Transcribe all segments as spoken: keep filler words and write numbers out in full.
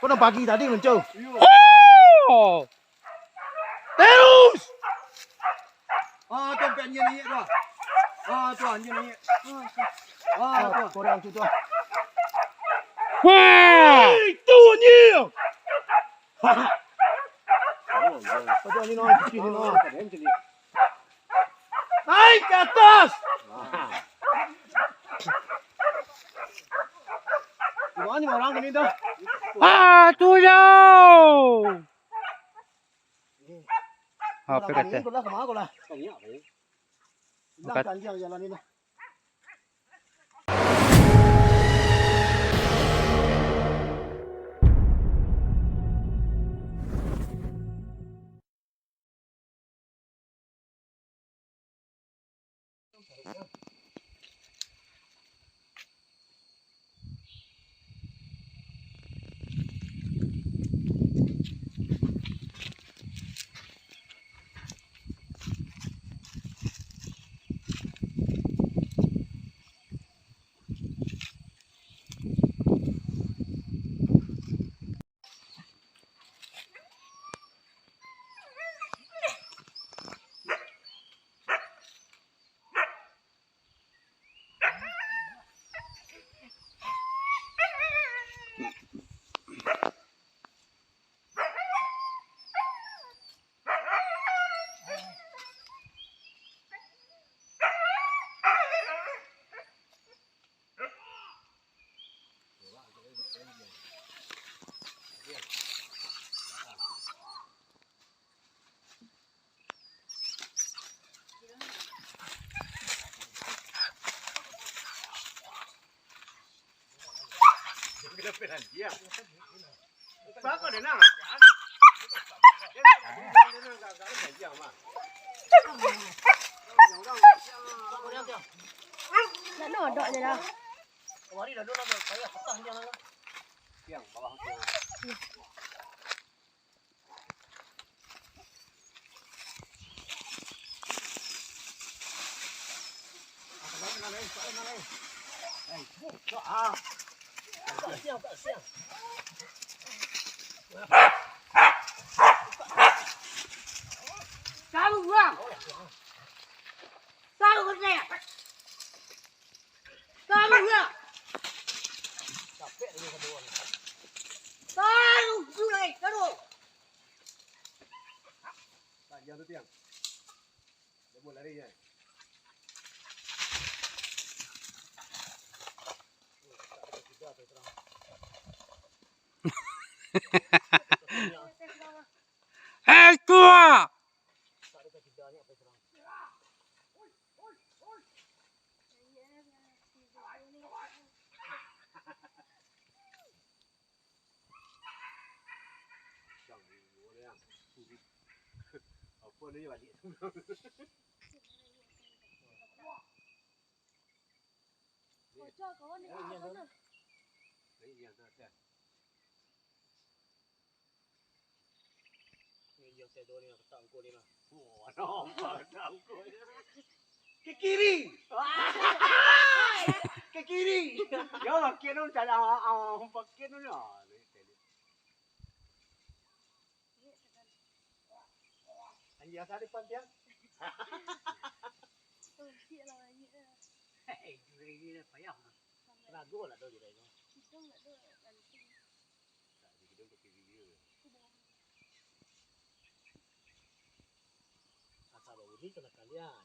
Kau dah pagi tadi ngencau. Oh! Terus! Ah, tu sampai anjing naik tu. Ah, tu anjing naik. Ah, tu. Korang tu, tu. Wah! Itu anjing! Kau tu anjing, no. Kecil ni, no. Naik ke atas! Gimana ni orang ni dah? Ah, tu jauh. Apa kata? Kau lah kemana kau lah? Hilang panjang jalan ni lah. Nak nodok je dah. Tahu, Bang. Tahu, Bang. Taruh lah. Taruh, Julai, taruh. Tiang tu, tiang. Dia mau lari, ya. Hei, tua! Apa ni balik? Bocor kawan ni, ah, sana. Ni yang saya dua ni nak ketak angkut ni lah. Wah, nampak ketak angkut ni. Ke kiri. Ke kiri. Ya, makin tu cari awak, awak makin tu lah. Anjing asal depan tiang. Hei, jurai ni dah payah. Ragu lah tu jurai tu. Asal bauni kena kalian.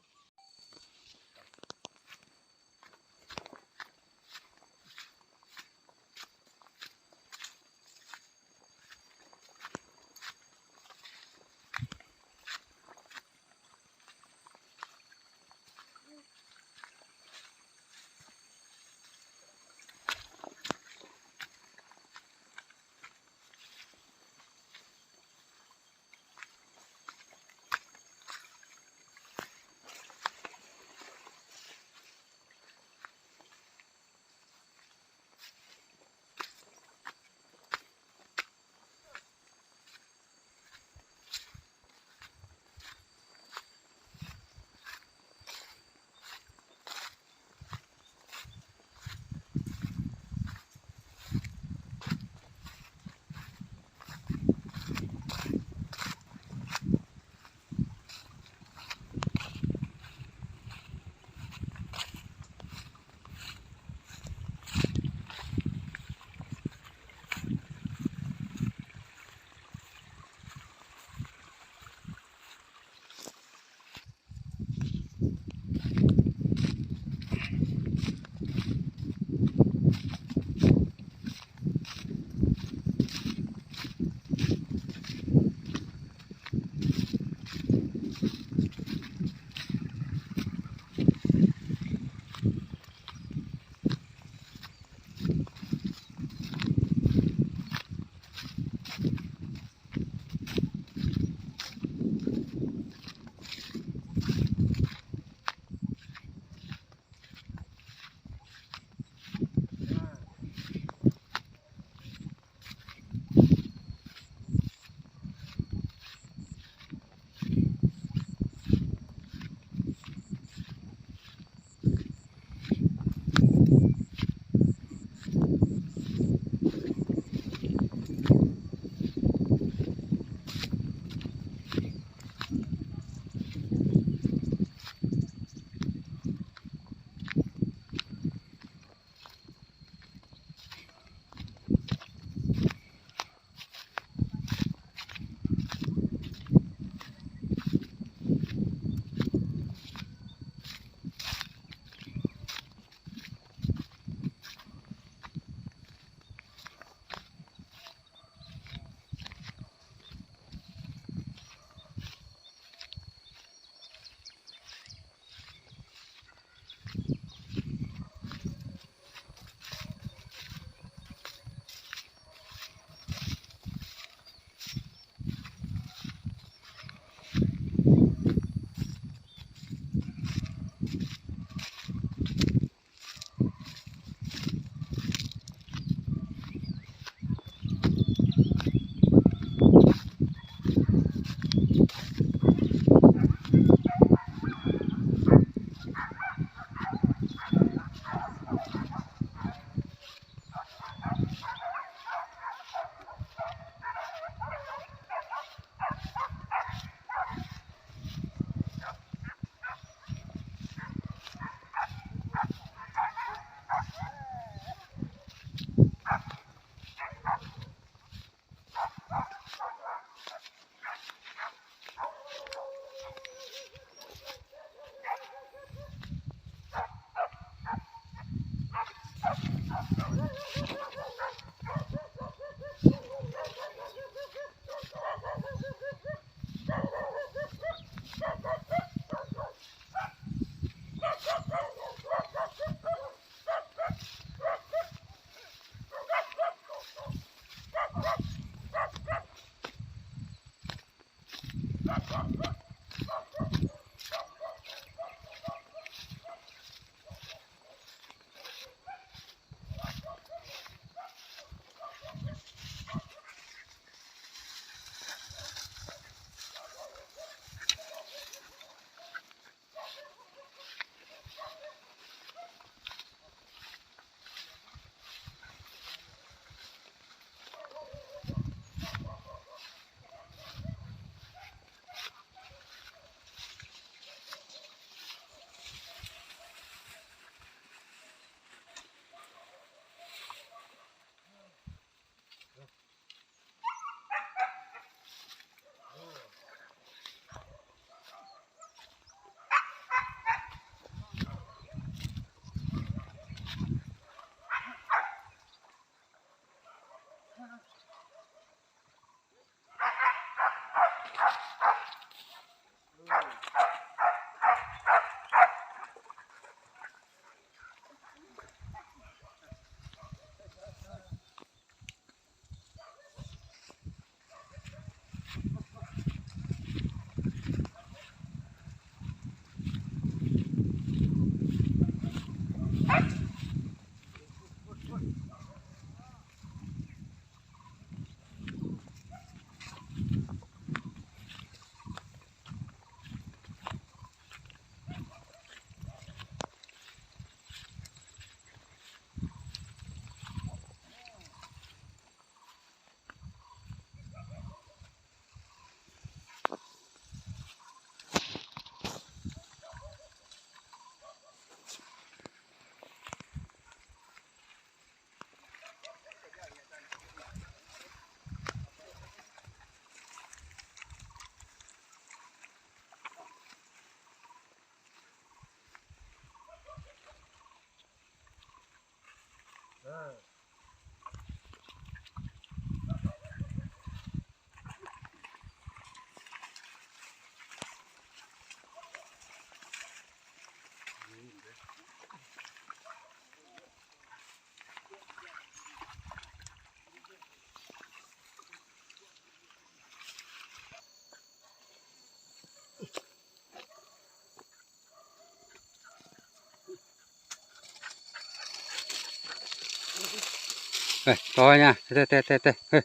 Eh, bawahnya. Teh, teh, teh, teh. Eh.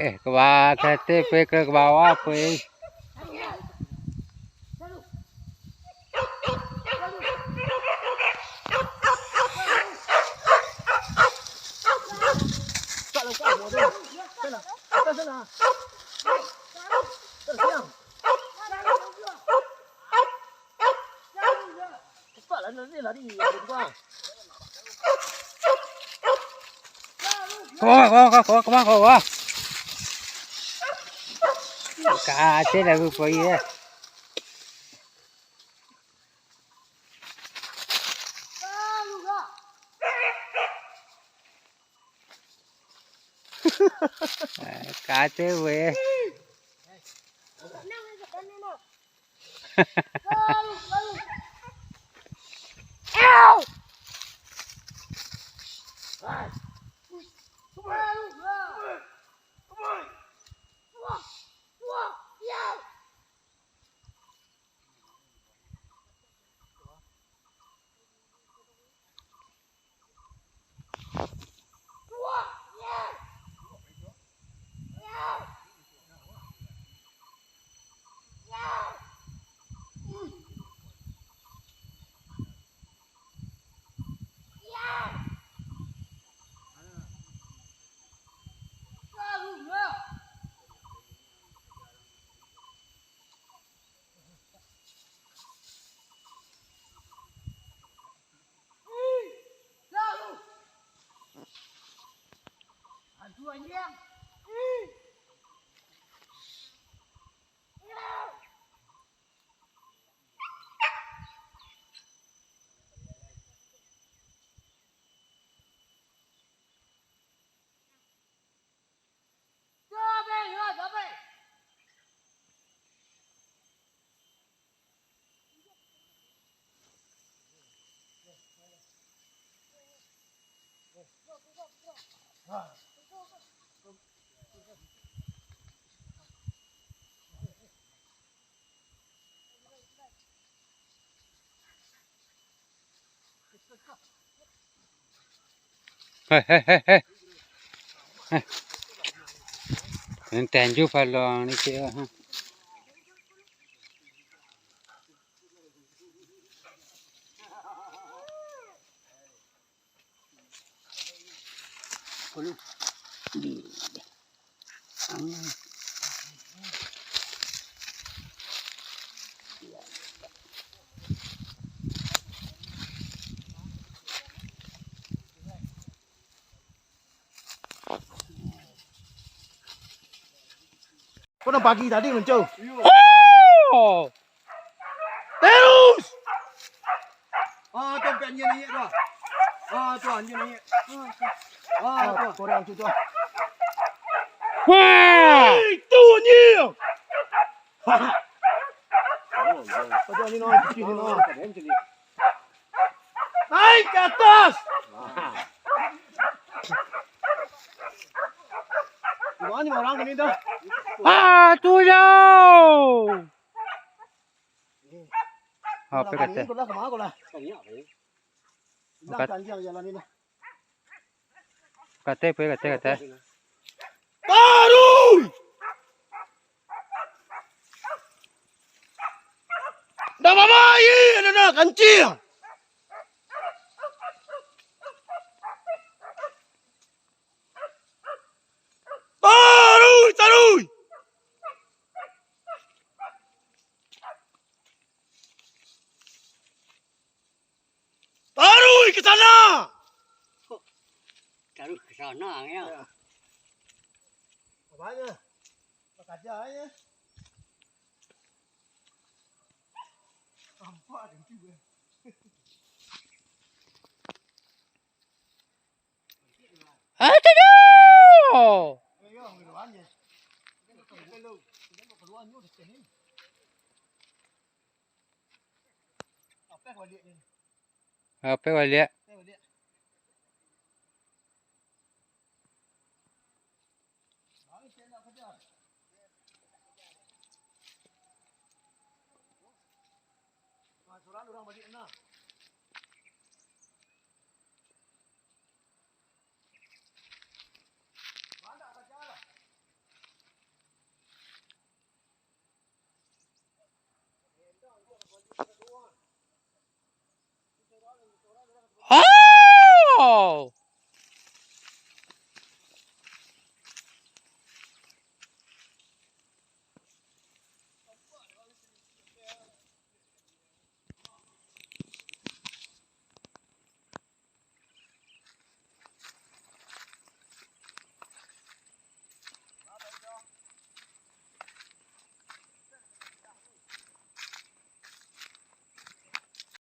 Eh, ke bawah, ke atas, pe, ke, ke bawah, pe. Kau, kau, kau, kau, kau, kau, kau. Kacau dah aku pergi, eh. Eh, kacau weh. Heh, heh, heh, heh. Heh. Nan tanju palong ni, cik, ha. Kau nan pagi tadi, Manco? Oh! Terus! Ah, tu, anjing naik tu. Ah, tu, anjing naik. Ah, tu. Ah, tu. Korang tu, tu. Wah! Itu, anjing! Kau tu, anjing, no, anjing, no. Naik ke atas! Di mana orang ini dah? Ah, tu yo! Apa kata? Kau lah kemana kau lah? Angkat. Bilang kanjang jalan ini. Kata apa, kata, kata? Taruh! Dah mamayi, anak-anak, kancil! Taruh, taruh! Taruh ka sana! Taruh ka sana, ya. Ya. Apanya? Bakaja aja. Nampak kan juga. Aduh! Ayo, keluarnya. Keluarnya udah sini. Apa balik ni? Apa balik? Apa balik? Baru saya nak kejar. Nah, surang orang balik nah.